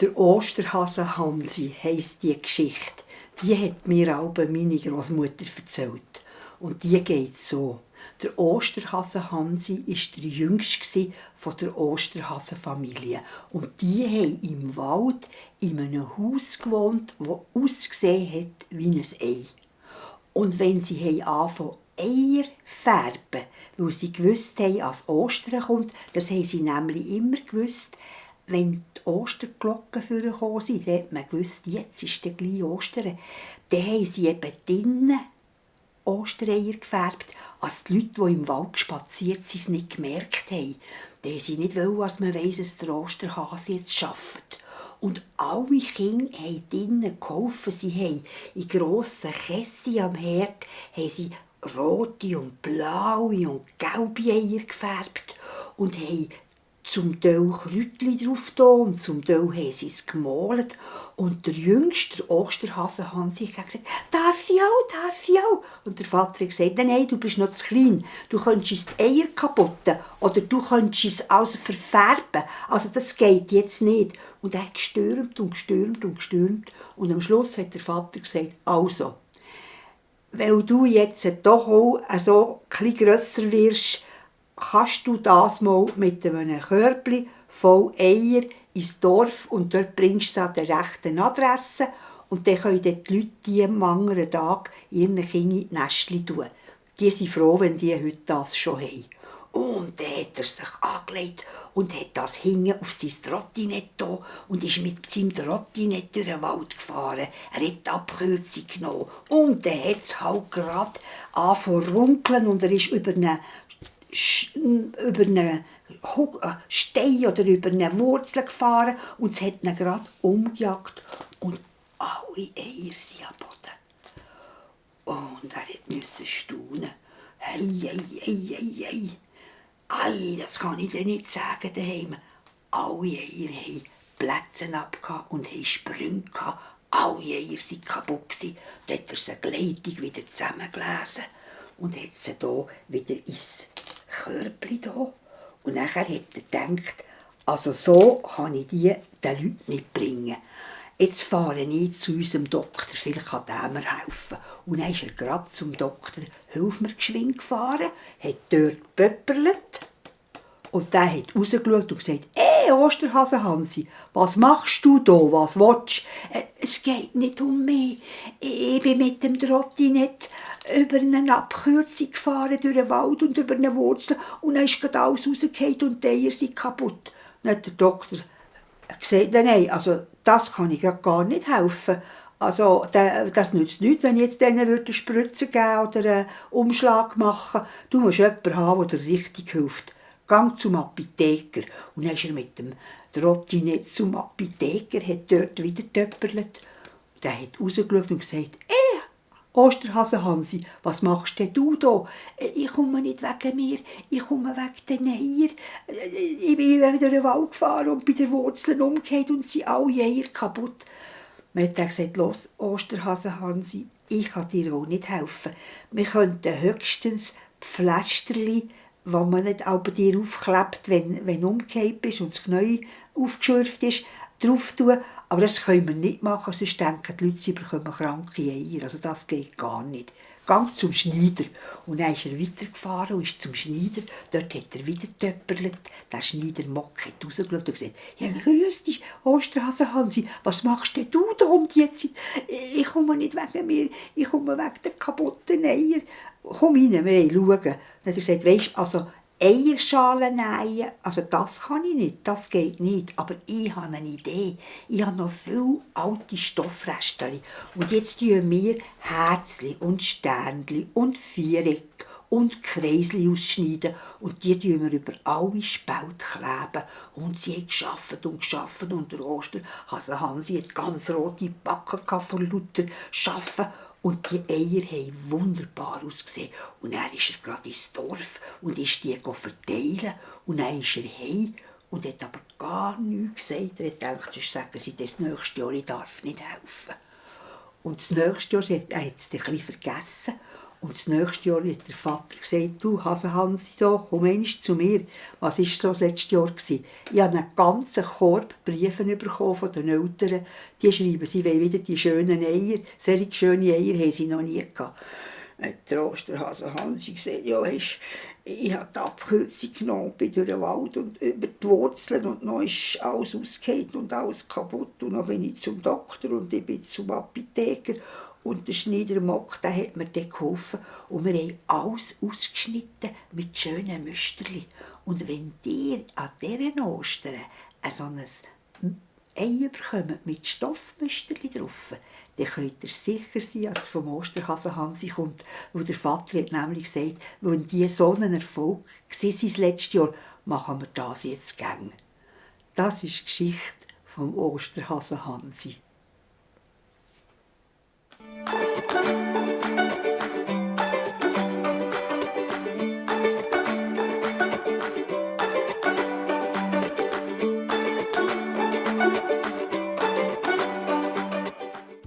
Der Osterhase Hansi heisst die Geschichte. Die hat mir auch meine Großmutter erzählt. Und die geht so. Der Osterhase Hansi war der jüngste von der Osterhasenfamilie. Und die haben im Wald in einem Haus gewohnt, das ausgesehen hat wie ein Ei. Und wenn sie anfangen, Eier färben, weil sie gewusst haben, dass Ostern kommt, das haben sie nämlich immer gewusst, wenn die Osterglocken vorgekommen sind, dann hat man gewusst, jetzt ist dann gleich Ostern. Dann haben sie eben drinnen Ostereier gefärbt, als die Leute, die im Wald spaziert sind, es nicht gemerkt haben. Dann haben sie nicht wollen, dass man weiss, dass der Osterhase jetzt arbeitet. Und alle Kinder haben drinnen geholfen. Sie haben in grossen Kästen am Herd haben sie rote und blaue und gelbe Eier gefärbt und haben zum Teil Kräutchen drauf da und zum Teil haben sie es gemalt. Und der Jüngste, der Osterhase Hansi, hat gesagt, darf ich auch? Und der Vater hat gesagt, nein, du bist noch zu klein. Du könntest die Eier kaputten oder du könntest es also verfärben. Also das geht jetzt nicht. Und er hat gestürmt. Und am Schluss hat der Vater gesagt, also, weil du jetzt doch auch so etwas grösser wirst, kannst du das mal mit einem Körbchen voll Eier ins Dorf und dort bringst du es an der rechten Adresse und dann können die Leute die am anderen Tag ihren Kindern in die Nestchen tun. Die sind froh, wenn die heute das schon haben. Und dann hat er sich angelegt und hat das hinten auf sein Trottinett da und ist mit seinem Trottinett durch den Wald gefahren. Er hat die Abkürzung genommen und dann hat es halt gerade angefangen zu runkeln und er ist über einen Stein oder über eine Wurzel gefahren und es hat ihn gerade umgejagt und alle Eier sind am Boden. Und er musste staunen. Hey. Ei, das kann ich dir nicht sagen daheim. Alle Eier haben Plätze abgehabt und haben Sprünge gehabt. Alle Eier waren kaputt. Dann hat er sie gleitig wieder zusammengelesen und hat sie hier wieder ins Körbchen da. Und nachher hat er gedacht, also so kann ich die den Leuten nicht bringen. Jetzt fahre ich zu unserem Doktor, vielleicht kann der mir helfen. Und dann ist er gerade zum Doktor, hilf mir geschwind gefahren, hat dort gepöpperlet. Und der hat rausgeschaut und gesagt, Osterhase Hansi, was machst du da, was willst du? Es geht nicht um mich. Ich bin mit dem Trottinett über eine Abkürzung gefahren, durch den Wald und über eine Wurzel und dann ist gerade alles rausgefallen und die Eier sind kaputt. Dann hat der Doktor gesagt, nein, also das kann ich gar nicht helfen. Also, das nützt nichts, wenn ich jetzt denen eine Spritze geben oder einen Umschlag machen. Du musst jemanden haben, der dir richtig hilft. Gang zum Apotheker. Und dann ist er mit dem Trottinett zum Apotheker, hat dort wieder getöpperlet. Der hat rausgeschaut und gesagt, Osterhase Hansi, was machst denn du da? Ich komme nicht wegen mir, ich komme wegen den Eiern. Ich bin wieder in den Wald gefahren und bei den Wurzeln umgekehrt und sind alle Eier kaputt. Man hat dann gesagt, los, Osterhase Hansi, ich kann dir auch nicht helfen. Wir könnten höchstens Pflästerli, die man nicht bei dir aufklebt, wenn du umgekehrt bist und das Knie aufgeschürft ist, drauf tun. Aber das können wir nicht machen, sonst denken die Leute, sie bekommen kranke Eier. Also das geht gar nicht. Gang zum Schneider. Und dann ist er weitergefahren und ist zum Schneider. Dort hat er wieder getöpperlet. Der Schneider Mock hat rausgeschaut und gesagt, ja, grüß dich, Osterhase Hansi, was machst denn du da um die Zeit? Ich komme nicht wegen mir, ich komme wegen der kaputten Eier. Komm rein, wir wollen schauen. Dann hat er gesagt, weisst, also Eierschalen nähen, also das kann ich nicht, das geht nicht. Aber ich habe eine Idee. Ich habe noch viele alte Stoffreste. Und jetzt tun wir Herzli und Sternli und Viereck und Kreisli ausschneiden. Und die tun wir über alle Spalt kleben. Und sie hat geschafft. Und der Osterhase Hansi hat ganz rote Backen vor lauter Schaffen. Und die Eier haben wunderbar ausgesehen. Und dann ist er gerade ins Dorf und ist die verteilen. Und dann ist er heim und hat aber gar nichts gesagt. Er hat gedacht, sonst sagen sie das nächste Jahr, ich darf nicht helfen. Und das nächste Jahr hat er es ein bisschen vergessen. Und das nächste Jahr hat der Vater gesagt, du Hasenhansi, da, komm einmal zu mir. Was war so das letzte Jahr? Ich habe einen ganzen Korb Briefe bekommen von den Eltern. Die schreiben, sie wollen wieder die schönen Eier. Solche schöne Eier haben sie noch nie gehabt. Hat der Osterhase Hansi gesagt, ja, ich habe die Abkürzung genommen, bin durch den Wald und über die Wurzeln und dann ist alles ausgefallen und alles kaputt. Und dann bin ich zum Doktor und ich bin zum Apotheker. Und der Schneider Mock, der hat mir dann geholfen. Und wir haben alles ausgeschnitten mit schönen Müsterchen. Und wenn ihr an diesen Ostern so ein Ei bekommt mit Stoffmüsterchen drauf, dann könnt ihr sicher sein, dass es vom Osterhasen Hansi kommt. Weil der Vater hat nämlich gesagt, wenn die so ein Erfolg war das letzte Jahr, machen wir das jetzt gern. Das ist die Geschichte vom Osterhasen Hansi.